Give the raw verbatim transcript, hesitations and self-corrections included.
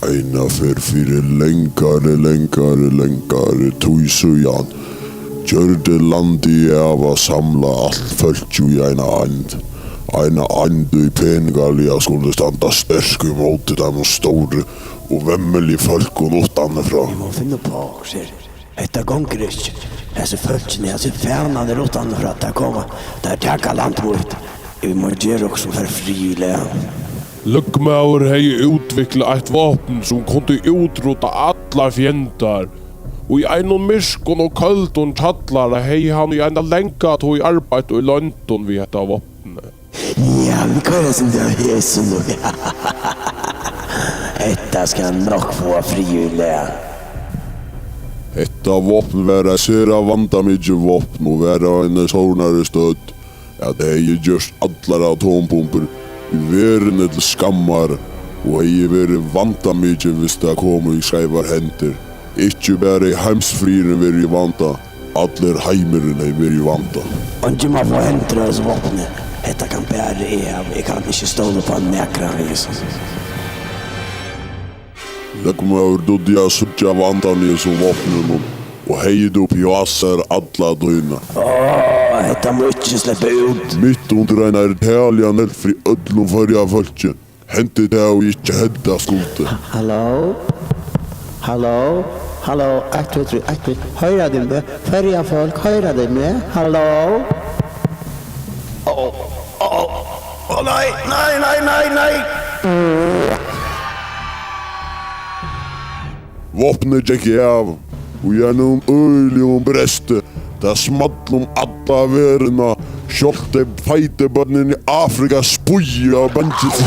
Eina ferð fyri langari, langari, langari tíð síðan gjørdi landið av at samla alt fólkið í eina eind. Eina eind, ið peningaliga skuldi standa sterk ímóti teimum stóru og vemmiligu fólkum uttanfrá. Vit mugu finna upp á okkurt her. Hetta gongur ikki. Hasi fólkini, hasir fanarnir uttanfrá, teir koma, teir taka land mítt. Vit mugu gera okkurt sum fær frið í lag. Løgmaður hevði útviklað eitt vápn, sum kundi útrudda allar fjeldar. Og í einum myrkum og køldum kjallara hevði hann í eina langa tíð arbeitt í loyndum við hetta vápnið. Ja, vit koyra sum tað er hesum. Hetta skal nokk fáa frið í lag. Hetta vápn var eitt sera vandamikið vápn og var á eini sórnari stødd, at tað hevði gjørt allar atombumbur í verðini til skammar og hevði verið vandamikið, hvis tað kom í skeivar hendur. Ikki bara í heimsfriðurin verið í vanda, allur heimurin hevði verið í vanda. Eingin má fáa hendur á hesum vápni. Hetta kann bara eg hava. Eg kann ikki stóla upp á nakran av hesum. Løgmaður dugdi at síggja vandan í hesum vápnunum og hevði uppi á sær alla tíðina. Áh, hetta má ikki sleppa út. Mitt undir einari talian elfri øllum Føroya fólki hendi tað, ið ikki henda skuldi. Halló? Halló? Halló? Eitt, tvey, trý, eitt, tvey. Hoyra tit meg? Føroya fólk, hoyra tit meg? Halló? Ó, ó, ó, nei, nei, nei, nei, nei! Vápnið gekk av í einum øgiligum bresti. Tað small um alla verðina. Sjálvt tey feitu børnini í Afrika spýðu av bangis.